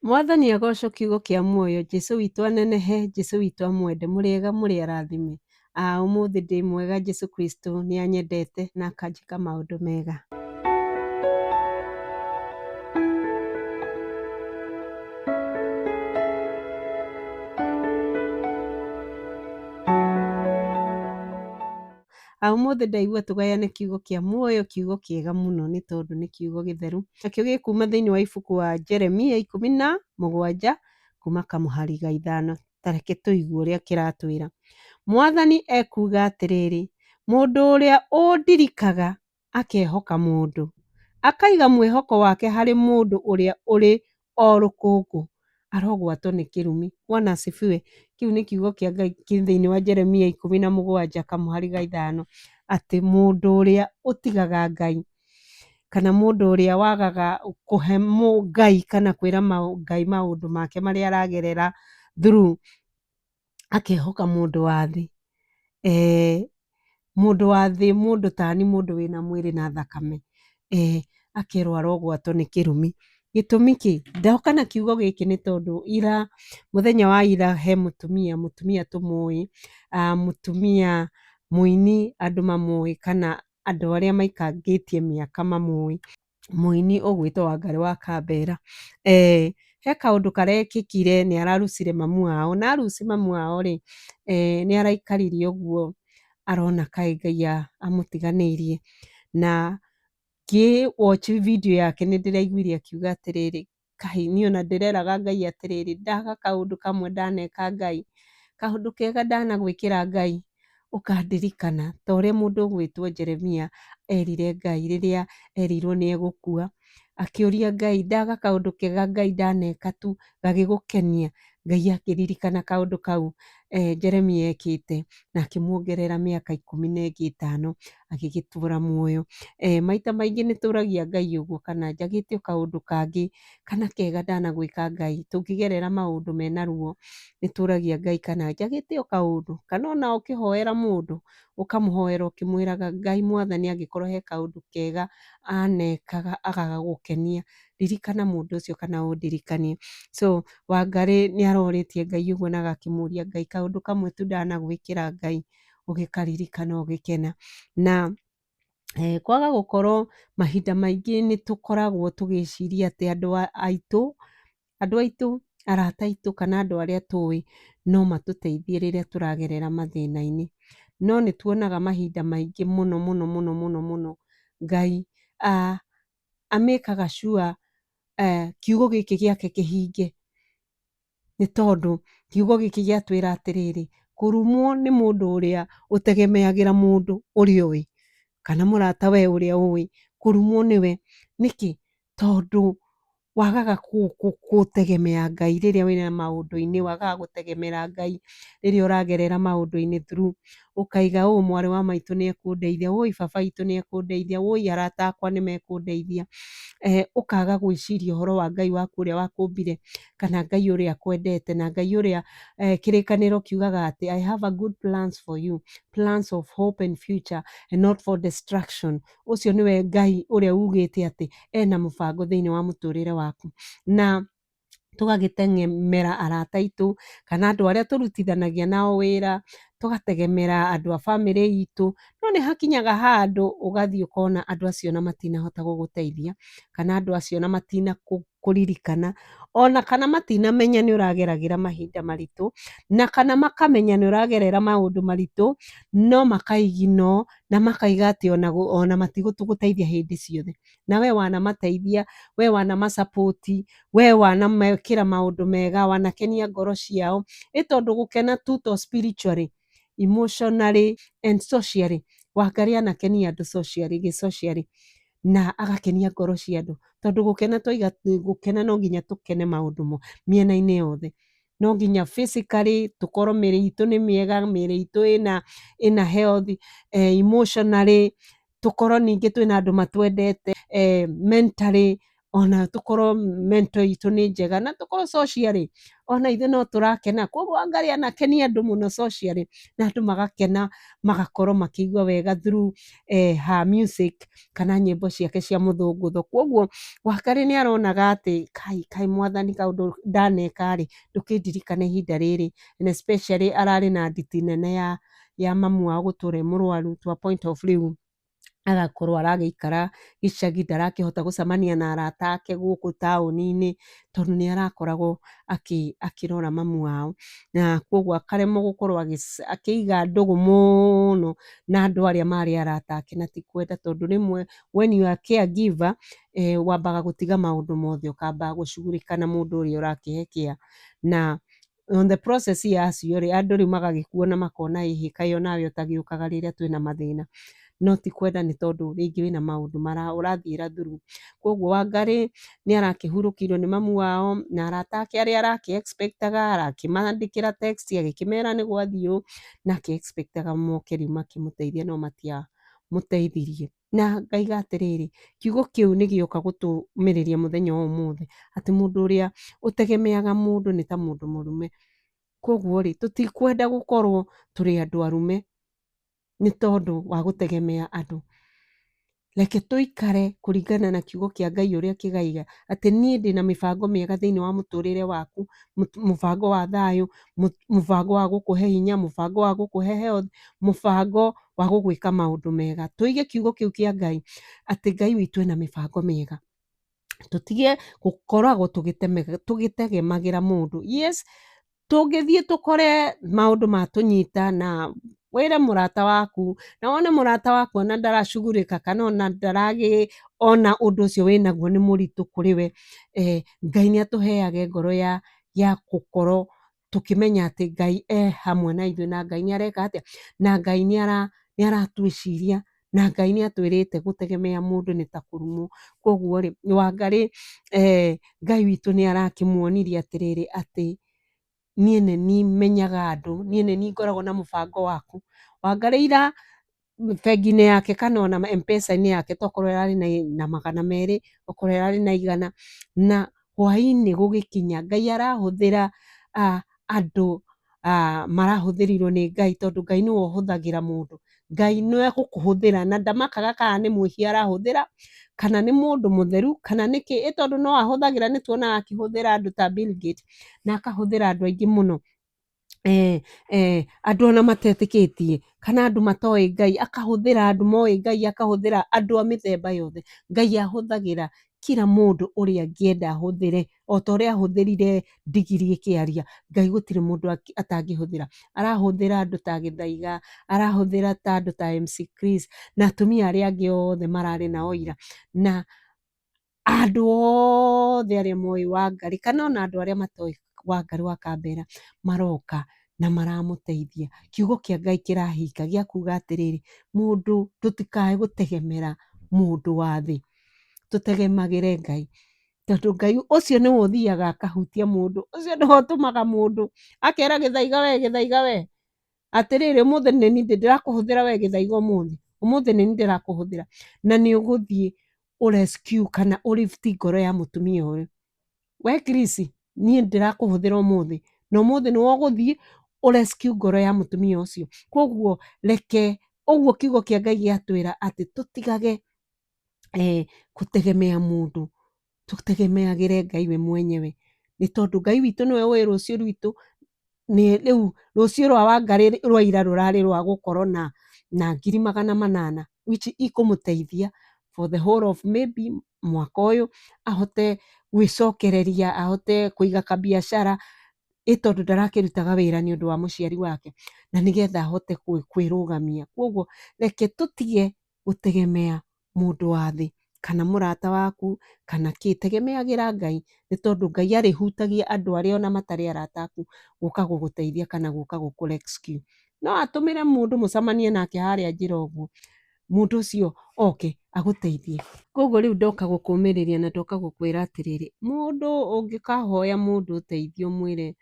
Mwathani agocwo kiugo kĩa muoyo, Jesũ witũ anenehe, Jesũ witũ amwende, mũrĩega mũrĩ arathime. Ũmũthĩ ndĩ mwega, Jesũ Kristo nĩ anyendete na akanjĩka maũndũ mega. Ũmũthĩ ndaigua tũgayane kiugo kĩa muoyo, kiugo kĩega mũno nĩ tondũ nĩ kiugo gĩtheru. Nakĩo gĩkuma thĩinĩ wa ibuku wa Jeremia 17 kuma kamũhari ga 5. Ta reke tũigue ũrĩa kĩratwĩra. Mwathani ekuuga atĩrĩrĩ, mũndũ ũrĩa ũndirikaga akehoka mũndũ, akaiga mwĩhoko wake harĩ mũndũ ũrĩa ũrĩ o rũkũngũ, arogwatwo nĩ kĩrumi. Bwana asifiwe. Kĩu nĩ kiugo kĩa Ngai kĩ thĩinĩ wa Jeremia 17 kamũhari ga 5, atĩ mũndũ ũrĩa ũtigaga Ngai kana mũndũ ũrĩa wagaga kũhe Ngai kana kwĩra Ngai maũndũ make marĩa aragerera through, akehoka mũndũ wa thĩ. Mũndũ wa thĩ, mũndũ tani, mũndũ wĩna mwĩrĩ na thakame, akerwo arogwatwo nĩ kĩrumi. Gĩtũmi kĩ? Ndoka na kiugo gĩkĩ nĩ tondũ ira, mũthenya wa ira he mũtumia, mũtumia tũmũĩ, mũtumia mũini andũ mamũĩ kana andũ arĩa maikangĩtie mĩaka mamũĩ, mũini ũgwĩtwo Wangarĩ wa Kambera. He kaũndũ karekĩkire nĩ ararucire mamu wao, na aruci mamu wao rĩ, nĩ araikarire ũguo arona kaĩ Ngai amũtiganĩirie. Na ngĩ watch video yake nĩ ndĩraiguire akiuga atĩrĩrĩ, kaĩ niĩ ona ndĩreraga Ngai atĩrĩrĩ, ndaga kaũndũ kamwe ndaneka Ngai, kaũndũ kega ndanagwĩkĩra Ngai, ũkandirikana ta ũrĩa mũndũ ũgwĩtwo Jeremia erire Ngai rĩrĩa erirwo nĩ egũkua, akĩũria Ngai ndaga kaũndũ kega Ngai ndaneka tu gagĩgũkenia, Ngai akĩririkana kaũndũ kau Jeremia ekĩte na akĩmuongerera mĩaka 15 agĩgĩtũra muoyo. Maita maingĩ nĩ tũragia Ngai ũguo kana njagĩte o kaũndũ kangĩ kana kega ndanagwĩka Ngai, tũngĩgerera maũndũ mena ruo nĩ tũragia Ngai kana njagĩte o kaũndũ, kana ona ũkĩhoera mũndũ ũkamũhoera ũkĩmwĩraga Ngai mwathani angĩkorwo he kaũndũ kega anekaga agagũkenia, ririkana mũndũ ũcio kana ũndirikanie. So Wangarĩ nĩ arorĩtie Ngai ũguo na agakĩmũria Ngai kaũndũ kamwe tu ndanagwĩkĩra Ngai ũgĩkaririkana ũgĩkena. Na kwaga gũkorwo mahinda maingĩ nĩ tũkoragwo tũgĩciria atĩ andũ aitũ, andũ aitũ, arata aitũ kana andũ arĩa tũĩ no matũteithie rĩrĩa tũragerera mathĩna-inĩ. No nĩ tuonaga mahinda maingĩ mũno mũno mũno mũno mũno Ngai amĩkaga sure kiugo gĩkĩ gĩake kĩhinge. Nĩ tondũ kiugo gĩkĩ gĩatwĩra atĩrĩrĩ, kũrumwo nĩ mũndũ ũrĩa ũtegemeagĩra mũndũ ũrĩa ũĩ, kana mũrata we ũrĩa ũĩ, kũrumwo nĩwe. Nĩkĩ? Tondũ wagaga gũtegemea Ngai rĩrĩa wĩna maũndũ-inĩ, wagaga gũtegemera Ngai rĩrĩa ũragerera maũndũ-inĩ through, ũkaiga ũũ mwarĩ wa maitũ nĩ ekũndeithia, ũi baba witũ nĩ ekũndeithia, ũi arata akwa nĩ mekũndeithia. Ũkaga gwĩciria ũhoro wa Ngai waku ũrĩa wakũmbire, kana Ngai ũrĩa akwendete, na Ngai ũrĩa kĩrĩkanĩro kiugaga atĩ I have a good plans for you, plans of hope and future and not for destruction. Ũcio nĩwe Ngai ũrĩa ugĩte atĩ ena mũbango thĩinĩ wa mũtũrĩre waku. Na tũgagĩtegemera arata aitũ kana andũ arĩa tũrutithanagia nao wĩra, tũgategemera andũ a bamĩrĩ itũ, no nĩ hakinyaga handũ ũgathiĩ ũkona andũ acio ona matinahota gũgũteithia, kana andũ acio ona matinakũririkana, ona kana matinamenya nĩ ũrageragĩra mahinda maritũ, na kana makamenya nĩ ũragerera maũndũ maritũ, no maka ignore na makaiga atĩ ona matigũtũgũteithia hĩndĩ ciothe. Na we wanamateithia, we wanama support, we wanamekĩra maũndũ mega, wanakenia ngoro ciao, ĩ tondũ gũkena tu to spiritually, emotionally and socially. Wangarĩ anakenia andũ socially, gĩ socially na agakenia ngoro cia andũ, tondũ gũkena twaiga gũkena no nginya tũkene maũndũ mĩena-inĩ yothe. No nginya physically tũkorwo mĩĩrĩ itũ nĩ mĩega, mĩĩrĩ itũ ĩna health, emotionally tũkorwo ningĩ twĩna andũ matwendete, mentally Ona tũkorwo mental itũ nĩ njega na tũkorwo socially ona ithuĩ no tũrakena. Koguo Wangarĩ anakenia andũ mũno socially na andũ magakena, magakorwo makĩigua wega through her music kana nyĩmbo ciake cia mũthũngũtho. Koguo Wangarĩ nĩ aronaga atĩ kai kaĩ mwathani kaũndũ ndaneka rĩ, ndũkĩndirikane ihinda rĩrĩ, and especially ararĩ na nditi nene ya mamu wao gũtũra e mũrwaru to a point of rĩu agakorwo aragĩikara gĩcagi, ndarakĩhota gũcemania na arata ake gũkũ taũni-inĩ tondũ nĩ arakoragwo akĩrora mamu wao, na koguo akaremwo gũkorwo akĩiga ndũgũ mũno na andũ arĩa marĩ arata ake, na ti kwenda tondũ rĩmwe when you are caregiver, wambaga gũtiga maũndũ mothe ũkamba gũcugurika na mũndũ ũrĩa ũrakĩhe care, na on the process ya acio rĩ, andũ rĩu magagĩkuona makona ĩhĩ, kaĩ onawe ũtagĩũkaga rĩrĩa twĩna mathĩna, no ti kwenda, nĩ tondũ rĩngĩ wĩna maũndũ ũrathiĩra through. Koguo Wangarĩ nĩ arakĩhurũkĩirwo nĩ mamu wao na arata ake arĩa arakĩ expectaga, arakĩmandĩkĩra text agĩkĩmera nĩ gwathiĩ ũũ, na akĩ expectaga moke rĩu makĩmũteithie, no matiamũteithirie. Na ngaiga atĩrĩrĩ, kiugo kĩu nĩ gĩoka gũtũmĩrĩria mũthenya wa ũmũthĩ, atĩ mũndũ ũrĩa ũtegemeaga mũndũ nĩ ta mũndũ mũrume. Koguo rĩ, tũtikwenda gũkorwo tũrĩ andũ arume nĩ tondũ wa gũtegemea andũ. Reke tũikare kũringana na kiugo kĩa Ngai ũrĩa kĩgaiga atĩ niĩ ndĩna mĩbango mĩega thĩinĩ wa mũtũrĩre waku, mũbango wa thayũ, mũbango wa gũkũhe hinya, mũbango wa gũkũhe health, mũbango wa gũgwĩka maũndũ mega. Tũige kiugo kĩu kĩa Ngai atĩ Ngai witũ ena mĩbango mĩega. Tũtige gũkoragwo tũgĩtegemagĩra mũndũ. Yes, tũngĩthiĩ tũkore maũndũ matũnyita na wĩre mũrata waku na wone mũrata waku ona ndaracugurĩka kana ona ndaragĩ ona ũndũ ũcio wĩnaguo nĩ mũritũ kũrĩ we, Ngai nĩ atũheage ngoro ya gũkorwo tũkĩmenya atĩ Ngai e hamwe na ithuĩ, na Ngai nĩ areka atĩa, na Ngai nĩ aratwĩciria, na Ngai nĩ atwĩrĩte gũtegemea mũndũ nĩ ta kũrumwo. Koguo rĩ, Wangarĩ, Ngai witũ nĩ arakĩmuonirie atĩrĩrĩ, atĩ niĩ nĩ niĩ menyaga andũ, niĩ nĩ niĩ ngoragwo na mũbango waku. Wangarĩ ira bengi-inĩ yake kana ona M-Pesa-inĩ yake tokorwo ĩrarĩ na 200, okorwo ĩrarĩ na 100, na hwaĩ-inĩ gũgĩkinya Ngai arahũthĩra andũ marahũthĩrirwo nĩ Ngai, tondũ Ngai nĩwe ũhũthagĩra mũndũ. Ngai nĩwe egũkũhũthĩra na ndamakaga kana nĩ mwĩhia arahũthĩra kana nĩ mũndũ mũtheru kana nĩkĩ, ĩ tondũ no ahũthagĩra, nĩ tuonaga akĩhũthĩra andũ ta Bill Gates na akahũthĩra andũ aingĩ mũno, andũ ona matetĩkĩtie kana andũ matoĩ Ngai, akahũthĩra andũ moĩ Ngai, akahũthĩra andũ a mĩthemba yothe. Ngai ahũthagĩra kila mũndũ ũrĩa angĩenda ahũthĩre, o ta ũrĩa ahũthĩrire ndigiri ĩkĩaria. Ngai gũtirĩ mũndũ atangĩhũthĩra. Arahũthĩra andũ ta Gĩthaiga, arahũthĩra ta andũ ta MC Chris na atumia arĩa angĩ othe mararĩ nao ira, na andũ othe arĩa moĩ Wangarĩ kana ona andũ arĩa matoĩ Wangarĩ wa Kambera maroka na maramũteithia. Kiugo kĩa Ngai kĩrahinga gĩa kuga atĩrĩrĩ, mũndũ tũtikae gũtegemera mũndũ wa thĩ, tũtegemagĩre Ngai, tondũ Ngai ũcio nĩwe ũthiaga akahutia mũndũ ũcio, nĩwe ũtũmaga mũndũ akera Gĩthaiga, we Gĩthaiga, we atĩrĩrĩ, ũmũthĩ nĩ niĩ ndĩrakũhũthĩra, we Gĩthaiga, ũmũthĩ ũmũthĩ nĩ niĩ ndĩrakũhũthĩra na nĩ ũgũthiĩ ũrescue kana ũlift ngoro ya mũtumia ũyũ. We Chris, niĩ ndĩrakũhũthĩra ũmũthĩ, na ũmũthĩ nĩwe ũgũthiĩ ũrescue ngoro ya mũtumia ũcio. Koguo reke ũguo kiugo kĩa Ngai gĩatwĩra atĩ tũtigage gũtegemea mũndũ, tũtegemeagĩre Ngai we mwenyewe, nĩ tondũ Ngai witũ nĩwe ũĩ rũciũ rwitũ. Nĩ rĩu rũciũ rwa Wangarĩ rwa ira rũrarĩ rwa gũkorwo na 800,000, which ikũmũteithia for the whole of maybe mwaka ũyũ, ahote gwĩcokereria, ahote kũiga kabiacara, ĩ tondũ ndarakĩrutaga wĩra nĩ ũndũ wa mũciari wake, na nĩgetha ahote kwĩrũgamia. Koguo reke tũtige gũtegemea mũndũ wa thĩ kana mũrata waku kana kĩ, tegemeagĩra Ngai, nĩ tondũ Ngai arĩhutagia andũ arĩa ona matarĩ arata aku gũka gũgũteithia kana gũka gũkũ rescue. No atũmĩre mũndũ mũcemanie nake harĩa njĩra ũguo, mũndũ ũcio oke agũteithie. Koguo rĩu ndoka gũkũmĩrĩria na ndoka gũkwĩra atĩrĩrĩ, mũndũ ũngĩkahoya mũndũ ũteithio, mwĩre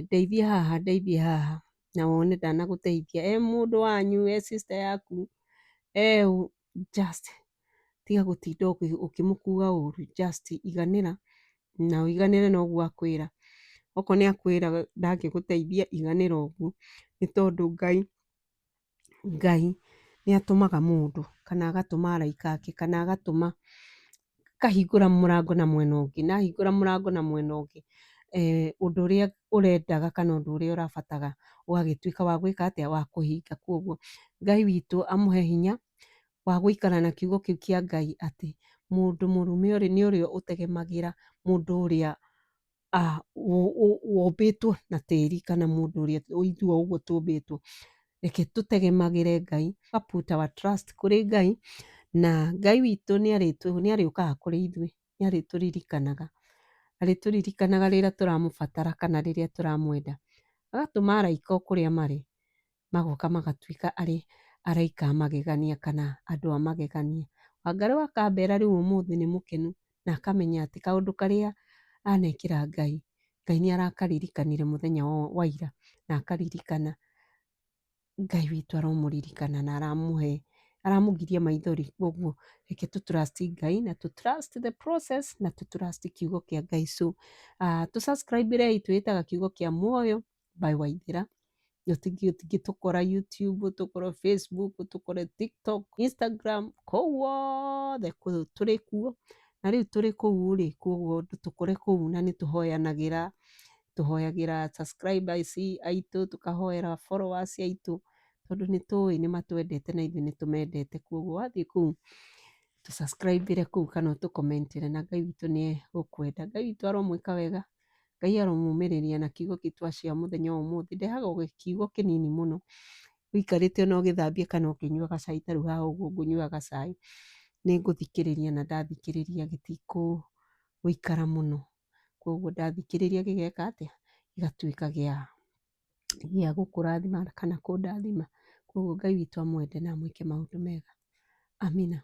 ndeithia haha, ndeithia haha, na wone ndanagũteithia, e mũndũ wanyu, e sister yaku, e ũ, just tiga. Tiga gũtinda ũkĩmũkua ũru, just iganĩra na ũiganĩre na ũguo akwĩra. Okorwo nĩ akwĩra ndangĩgũteithia, iganĩra ũguo, nĩ tondũ Ngai, Ngai nĩ atũmaga mũndũ kana agatũma araika ake kana agatũma akahingũra mũrango na mwena ũngĩ, na ahingũra mũrango na mwena ũngĩ, ũndũ ũrĩa ũrendaga kana ũndũ ũrĩa ũrabatara ũgagĩtuĩka wa gwĩka atĩa, wa kũhinga. Koguo Ngai witũ amũhe hinya wa gũikara na kiugo kĩu kĩa Ngai atĩ mũndũ mũrume nĩ ũrĩa ũtegemagĩra mũndũ ũrĩa wombĩtwo na tĩri kana mũndũ ũrĩa ithuĩ o ũguo tũmbĩtwo. Reke tũtegemagĩre Ngai, put our trust kũrĩ Ngai, na Ngai witũ nĩ arĩũkaga kũrĩ ithuĩ, nĩ arĩtũririkanaga. Arĩtũririkanaga rĩrĩa tũramũbatara kana rĩrĩa tũramwenda. Agatũma araika o kũrĩa marĩ, magoka magatuĩka arĩ araika a magegania kana andũ a magegania. Wangarĩ wa Kambera rĩu ũmũthĩ nĩ mũkenu na akamenya atĩ kaũndũ karĩa anekĩra Ngai, Ngai nĩ arakaririkanire mũthenya wa ira na akaririkana Ngai witũ aromũririkana na aramũhe, aramũgiria maithori. Koguo reke tũ trust Ngai na tũ trust the process na tũ trust kiugo kĩa Ngai. So tũ subscribe rei twĩtaga kiugo kĩa muoyo by Waithera. Ũtingĩtũkora YouTube, ũtũkore Facebook, ũtũkore TikTok, Instagram, kũu wothe tũrĩ kuo. Na rĩu tũrĩ kũu rĩ, koguo tũkore kũu na nĩ tũhoyanagĩra, tũhoyagĩra subscribers aitũ, tũkahoera followers aitũ, tondũ nĩ tũĩ nĩ matwendete na ithuĩ nĩ tũmendete. Koguo wathiĩ kũu tũ subscribe ĩre kũu kana ũtũ comment ĩre na Ngai witũ nĩ egũkwenda. Ngai witũ aromwĩka wega, Ngai aromũmĩrĩria na kiugo kĩu twashare mũthenya wa ũmũthĩ. Ndehaga o kiugo kĩnini mũno, ũikarĩte ona ũgĩthambia kana ũkĩnyua gacai ta rĩu haha ũguo ngũnyuaga gacai, nĩ ngũthikĩrĩria na ndathikĩrĩria gĩtikũikara mũno. Koguo ndathikĩrĩria gĩgeka atĩa? Gĩgatuĩka gĩa gũkũrathima kana kũndathima. Koguo Ngai witũ amwende na amwĩke maũndũ mega. Amina.